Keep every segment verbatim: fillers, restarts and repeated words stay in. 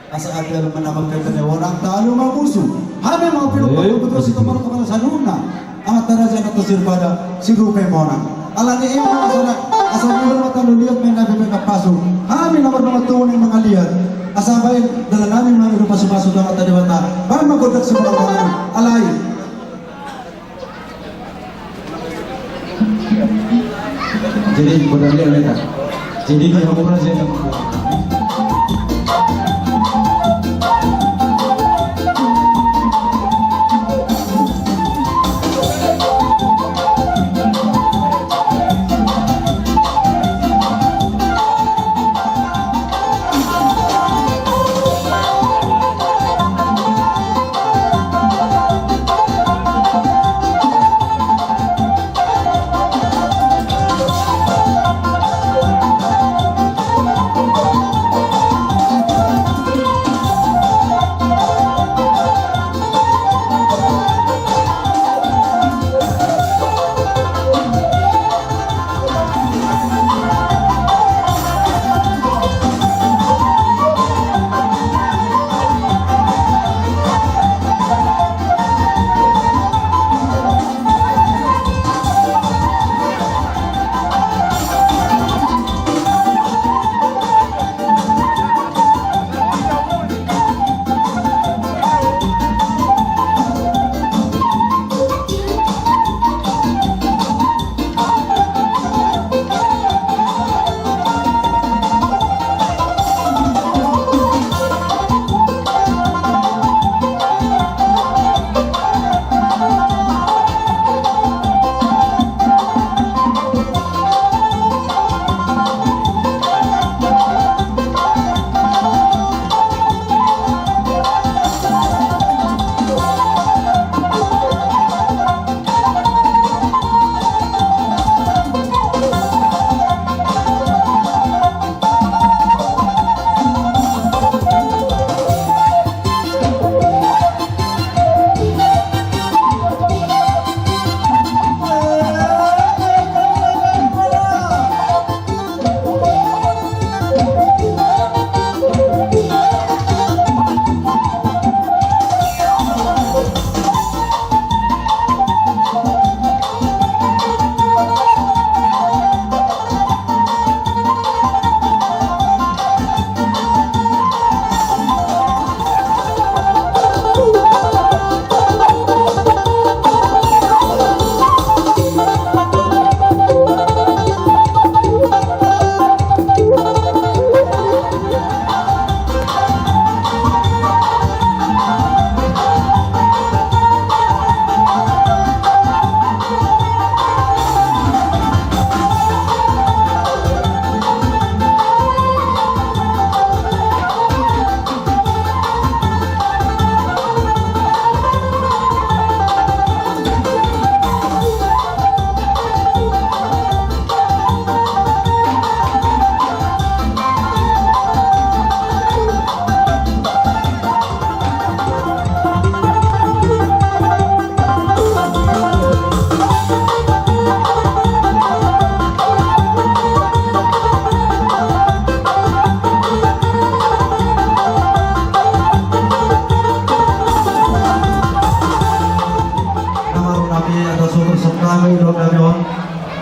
Asa ate alu manambar kata ni bonang, talu ma musu. Hami ma pilu palu betul si kepala kepala sanuna. Amat taraja na tosir pada si rupe bonang. Ala ni ema asa asa mula mata lu lihat main nabi main kapasu. Hami na berdua tuh yang mangaliat. Asa baik dalam nami mani rupa supasu dalam tadi mata. Baik ma godak semua orang. Alai. Jadi, bodan dia, Leta. Jadi, dia mau belajar. Nama nami atau sumber serta nami, doa nami on.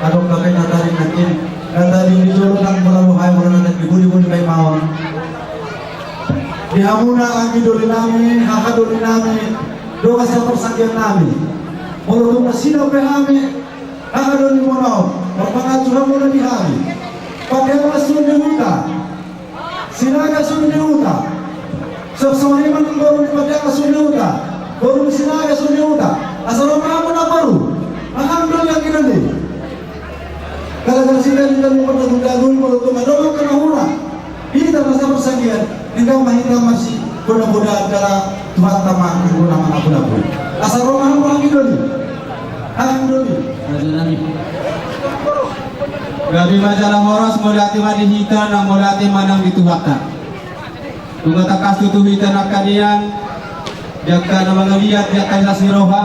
Adong kakek na tading nangkin, na tading di jolo nang mula roha i, mula na tading di budi-budi baen ma on. Di hamuna anggi doli nami, haha doli nami, dongan saparsangian nami. Molo tung nasida pe hami, haha doli muna on, marpanganju hamuna di hami. Pakean ma sude huta. Sinaga sude huta. Songon i ma boru ni Pakean ma sude huta. Boru ni Sinaga sude huta. Asa ro ma hamu na boru. Aha do yang kita ni. Kalau dari sini kita mau pada gunda dulu, kalau tu madongan kena hura. Hita masa persagian. Hingga ma hita masih boda-boda antara Tuhan tama guna mana pun. Asa ro ma hamu lagi dulu. Hamu dulu. Raja nami. Gabe ma jala horas, mauliate ma di hita, na mauliate ma nang di Tuhanta. Nunga tangkas tutu hita nangkaningan, di angka na mangaliat, di angka na las ni roha,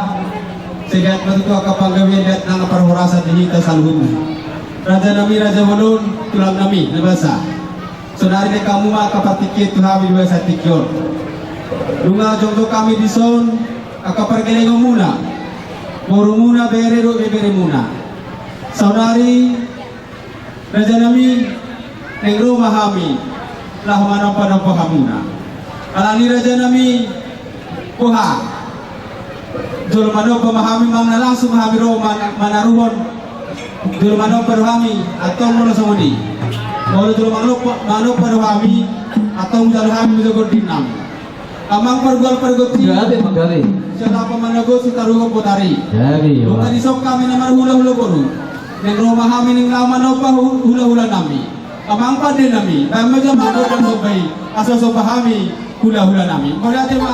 sai diat ma tutu angka panggabean, diat nang parhorasan di hita saluhutna. Raja nami, raja bolon, tulang nami, na basa. Saonari naeng hamu ma angka partingkian tu hami di bagasan tingki on. Nunga jongjong hami dison, angka pargellengonmuna, borumuna, bere dohot ibeberemuna. Saonari, rajanami, naeng ro ma hami laho manombanomba hamuna. Alani, rajanami, boha, jolo manomba ma hami, manang na langsung ma hami ro man-, manaruhon. Jolo manomba do hami, antong molo songon i. Molo jolo manomba, manomba do hami, antong jalo hami muse gondinnami. Amang pargual pargonsi. Gabe ma, gabe. Sian Lapo Manogo sitaruhon botari. Gabe, yo. Nunga dison hami na marhulahula boru, naeng ro ma hami naeng laho manomba hu-, hulahulanami. Amang pandenami, baen ma jolo gondang somba i, asa somba hami hulahulanami. Mauliate ma.